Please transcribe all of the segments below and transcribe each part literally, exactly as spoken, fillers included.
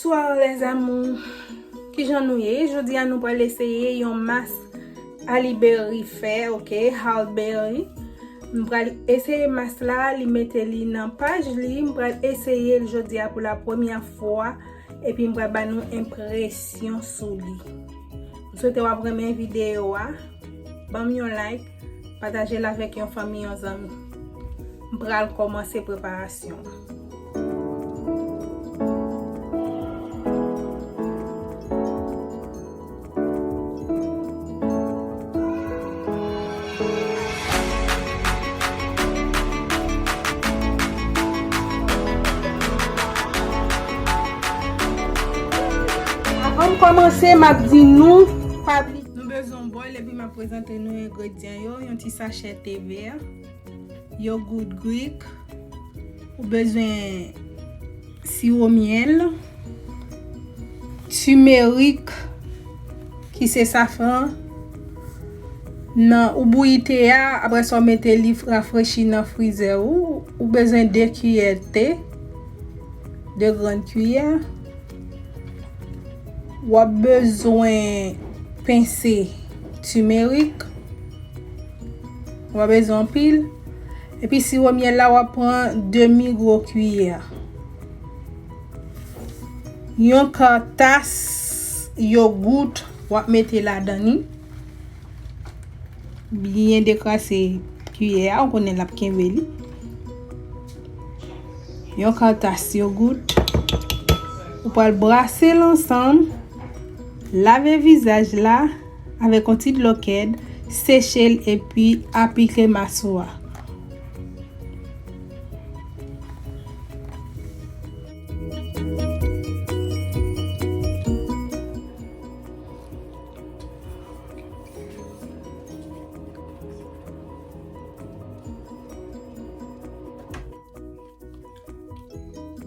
Bonswa, les amours. Kijan nou ye? Jodi a, nou pral eseye yon mask Halle Berry fè, ok? Halle Berry. M pral eseye mask la, li mete li nan paj li. M pral eseye l jodi a pou la premyè fwa. Epi m pral ba nou enpresyon sou li. M swete w ap renmen videyo a. Ban m yon like, pataje l avèk yon fanmi, yon zanmi. M pral kòmanse preparasyon an. Avan m kòmanse, m ap di nou, pa bliye. Nou bezwen yon bòl, epi m ap prezante nou engredyan yo, yon ti sachè te vè, yogout Greek, ou bezwen siwo myèl, timerik, ki se safran, nan, ou bouyi te a, apre sa w mete li rafrechi nan frizè ou, ou bezwen de kiyè te, de grann kiyè. W ap bezwen pense timerik. W ap bezwen anpil. Epi siwo myèl la, w ap pran demi gwo kiyè. Yon ka tas yogout w ap mete ladan li. Byen dekrase kiyè a, ou konnen l ap kenbe li. Yon ka tas yogout. Ou pral brase l ansanm, lave vizaj la avèk yon ti dlo kèd, seche l epi aplike mask ou a.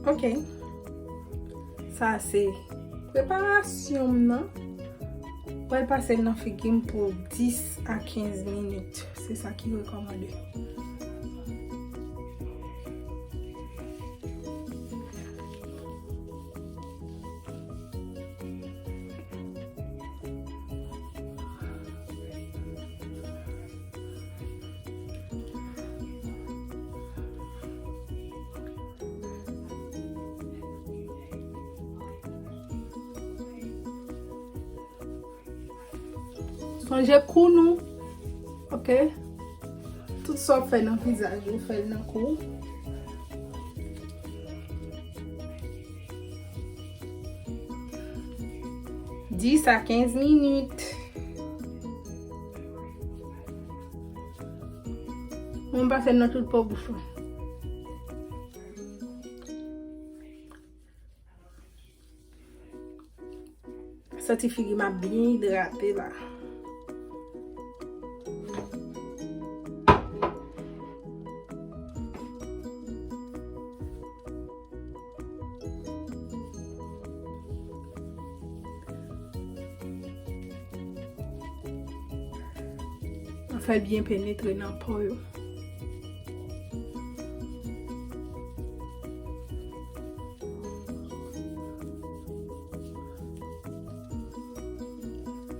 Ok. Sa se preparasyon m nan. Pral pase l nan figi m pou dis a kenz minit. Se sa ki rekòmande. Sonje kou nou. Ok. Tout sa w fè nan vizaj ou, fè l nan kou. Dis a kenz minit. Mwen pase l nan tout po bouch mwen. Santi figi m ap byen idrate la. Fè l byen penetre nan po yo.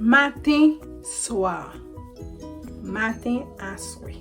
Maten, swa. Maten, aswè.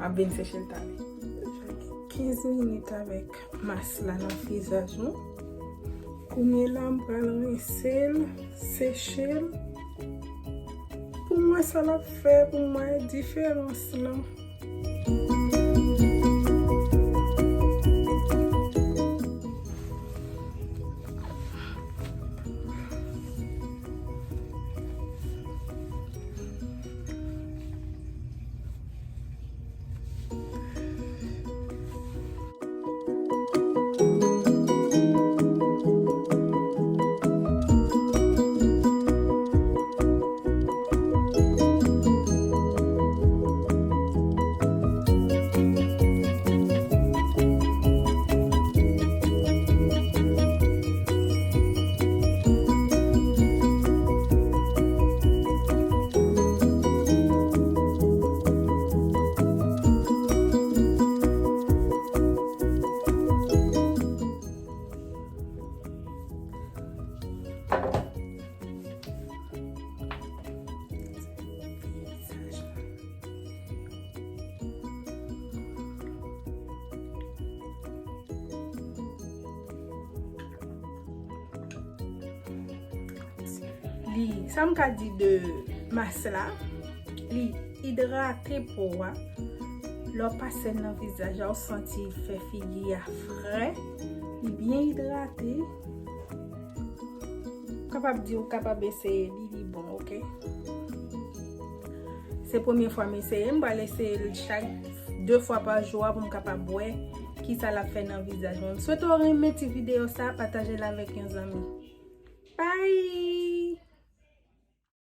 M ap vin seche l talè. Kenz minit avèk mask la nan vizaj nou. Kounye la, m pral rense l, seche l. Pou mwen, sa l ap fè pou mwen diferans lan. Sa m ka di de mas la, li idrate po a. Lè w pase l nan vizaj la, ou santi l fè figi a fre, li byen idrate. Kapab di ou kapab eseye li, li bon, oke? Se premye fwa m eseye, m pral eseye l chak de fwa pa jou a pou m kapab wè kisa l ap fè nan vizaj mwen. M swete w renmen ti videyo sa, pataje l avèk yon zanmi. Bye!